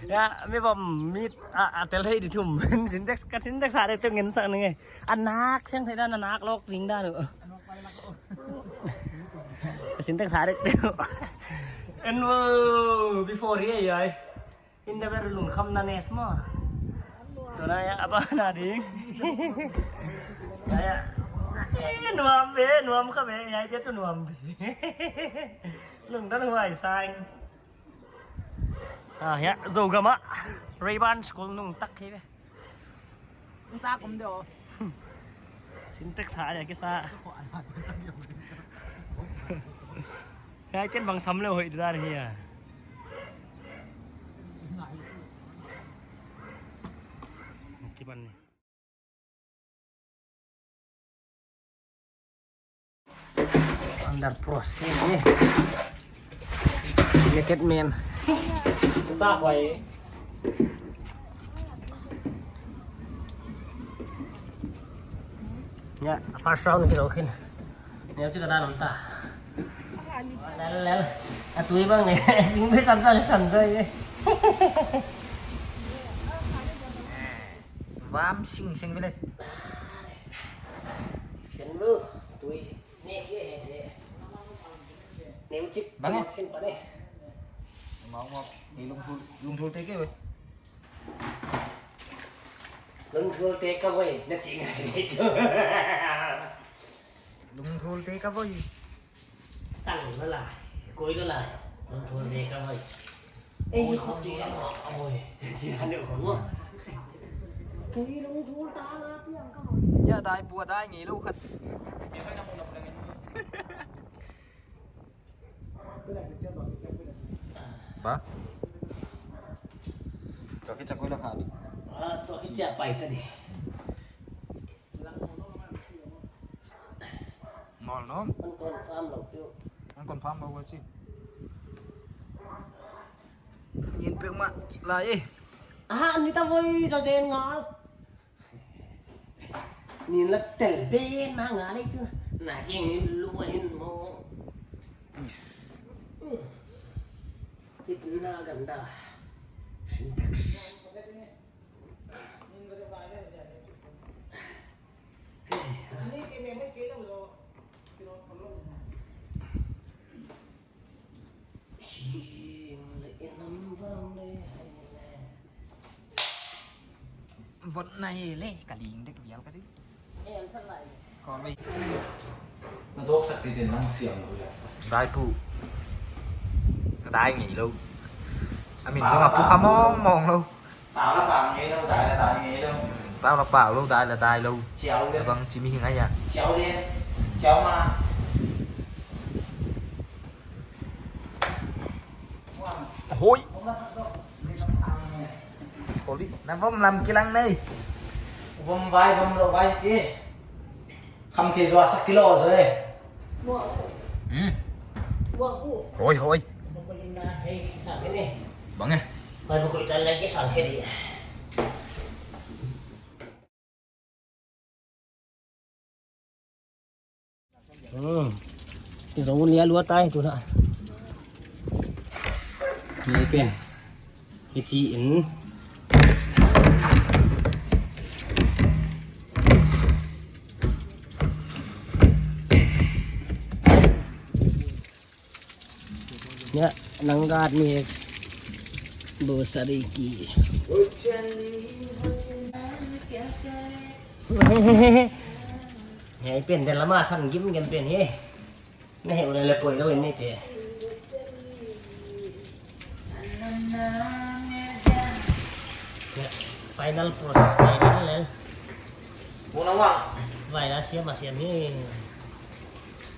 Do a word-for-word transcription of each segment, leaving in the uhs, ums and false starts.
Ya, mi bawm mi a, a tel hei di thum. Sintex, ka Sintex a dek teu ngen sak ni nge. A nak siang thei dan, a nak lawk ding dan uh. Ka Sintex a dek teu. And wow, before here, yai. In the very lungkham na nes mo. Tu na ya, apa na ding? Ya, ya. Eh, nuam be, nuam ka be, ya, dia tu nuam be. Lungdan huai sang. Ah, ya, Zogam ah. Rayburn School nung tak hi be. Sa kum deuh. Sintex a dek kisa. Hiai ken bang sam leh hoih dan hi a. Kiban ni. Under process ni. Naked man. Sa huai. Ya, first round kilo khin. Ni chu ka dan om ta. Lel, lel. A tui bang ni. Sing bi san sa, san sa ni. Vam sing sing bile. Ken lu, tui. Bang eh? Mau, mau. Ni lungthul, lungthul te ke, weh. Lungthul te ka voi, na ching ai ni tu. Lungthul te ka voi. Tang la la, koi la la. Lungthul te ka voi. Ei, khop ti a mo, a mo. Chi han deuh khop mo. Kei lungthul ta la piang ka mo. Ya dai bua dai ngei lou khat. Ba? Tua khit chiang koi la kha di. Ah, tua khit chiang pai ta di. Ngol nom. Hon confirm lou piu. Hon confirm lou ua chi. Nin peuhmah lai e. Aha, ni ta voi, za zen ngal. Nin la tel be na ngal e tu. Na ke nin lua hin mo. Is. Itna ganda. Sintex. Vot na hi le, ka ling dek vial ka si. Kol ve. Na dawk sak tete nang siam lou ya. Dai pu. Ka dai ngei lou. A min zong a pu kha mong mong lou. Tau la tau ngei lou, dai la dai ngei lou. Tau la pau lou, dai la dai lou. Chiau le. Bang chimi hi ngai ya. Chiau le. Chiau ma. Hoi. Holi, na vom lam kilang nei. Vom vai, vom lou vai ki. Kham thei zaw sak kilo zaw e. Hmm. Hoi, hoi. Bang e. Hmm. Zong lia lua tai tu na. Ni pen. Hichi in. Ya, nang gat ni. Bo sariki. Hei pen de lama san gim gim pen he. Nei, ule le poi lou ni te. Ya, final process ni le. Muna wa. Vai la siam a siam ni.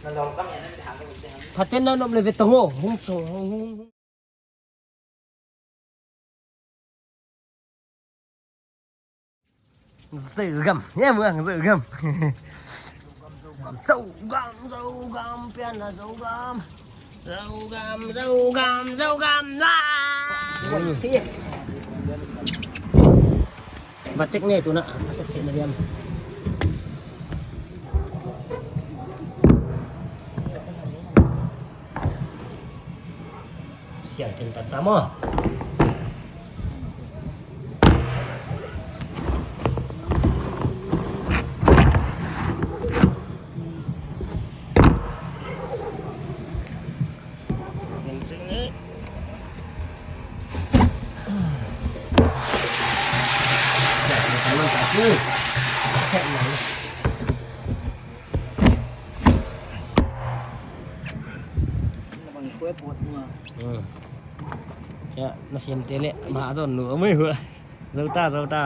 Na lawm kam ya na mi hang ko te hang. Phaten na nom le ve tongo. Hum so, hum, hum. Zogam, ya muang Zogam. Zogam, Zogam, pian na Zogam. Zogam, Zogam, Zogam, na. Hmm. Ba check ni tu na, asap check na diam. Siang kin ta ta maw. Kin ching ni. Hmm. Ya, na siam te le, ma zon nu mai hua. Zauta, zauta.